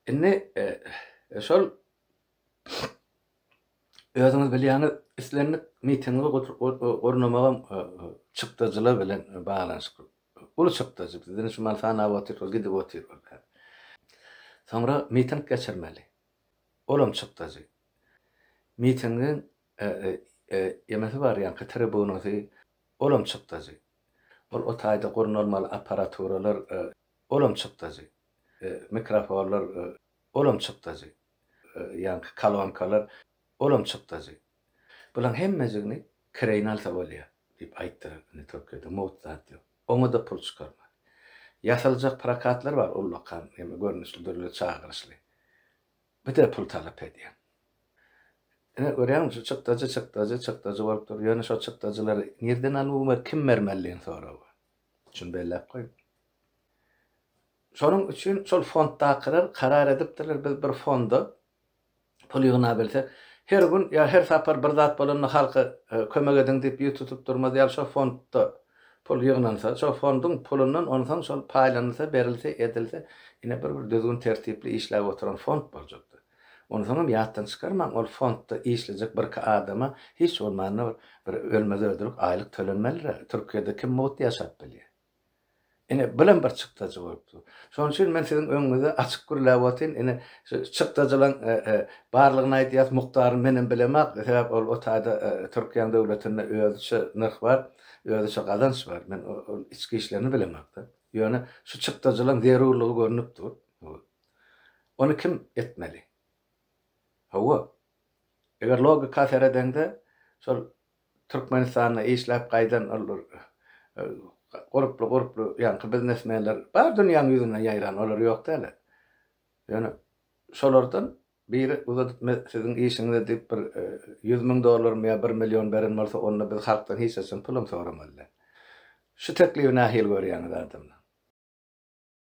Indi şol özüňiz bilýäňiz, islendik mitingi gurnamagam çykdajylar bilen baglanyşykly. Uly çykdajy. Biz indi şu mahaly sanap otyrys, ol gidip otyr. Soňra miting geçirmeli. Olam çykdajy. Mitingiň ýemesi bar, ýaňky tribunasy, olam çykdajy. Ol o taýda gurnalmaly apparaturalar, olam çykdajy. Mikrofonlar, olam çykdajy. Ýaňky kolonkalar, olam çykdajy. Bulaň hemmejigini kireýine alsa bolýar diýip aýtdylar indi Türkiýede mugt zat ýok. Oňa-da pul çykarmaly. Ýasaljak prokatlar bar ullakan eme görnüşli dürli çagyryşly. Bir-de pul talap edýär. Ine görýäňmi şu çykdajy çykdajy çykdajy bolup dur. Ýöne şo çykdajylary nirden almaly we kim bermeli diýen sorag bar. Şuny belläp goýuň. Şonuň üçin şol fonddakylar karar edipdirler biz bir fonda pul ýygnabilsek, her gün ýa her sapar bir zat bolanda halka kömek ediň diýip ýüz tutup durmaz ýaly şo fondda pul ýygnansa, şo fonduň pulundan onsoň şol paýlanylsa, berilse, edilse, ine bir bir düzgün tertipli işläp oturan fond boljakdy. Onsoňam ýatdan çykarmaň ol fondda işlejek birki adama hiç bolmanda bir ölmez-ödülik aýlyk tölenmelidir-ä. Türkiýede kim mugt ýaşap bilýär? Ine, bulam bir çykdajy bolup dur. Şonuň üçin men siziň öňüňizde açyk gürläp otyryn. Ine, şu çykdajylaň barlygyny aýdýas, mukdaryny menem bilemok. Sebäp ol o taýda Türkiýäň döwletinde özüçe nyrh bar, özüçe gazanç bar. Men ol içki işlerini bilemok-da. Ýöne şu çykdajylaň zerurlygy görnüp dur. Ony kim etmeli? Hawa, eger logika seredeňde, şol Türkmenistanda işläp gaýdan ol gurply gurply ýaňky biznesmenler bar dünýäň ýüzünde ýaýran olar ýok däl. Ýöne şolardan biri uzadyp men siziň işiňize diýip bir 100 müň dollarmy ýa bir million beren bolsa onda biz halkdan hiç haçan pulam soramaly däl. Şu teklibi nähili görýäňiz adamlar?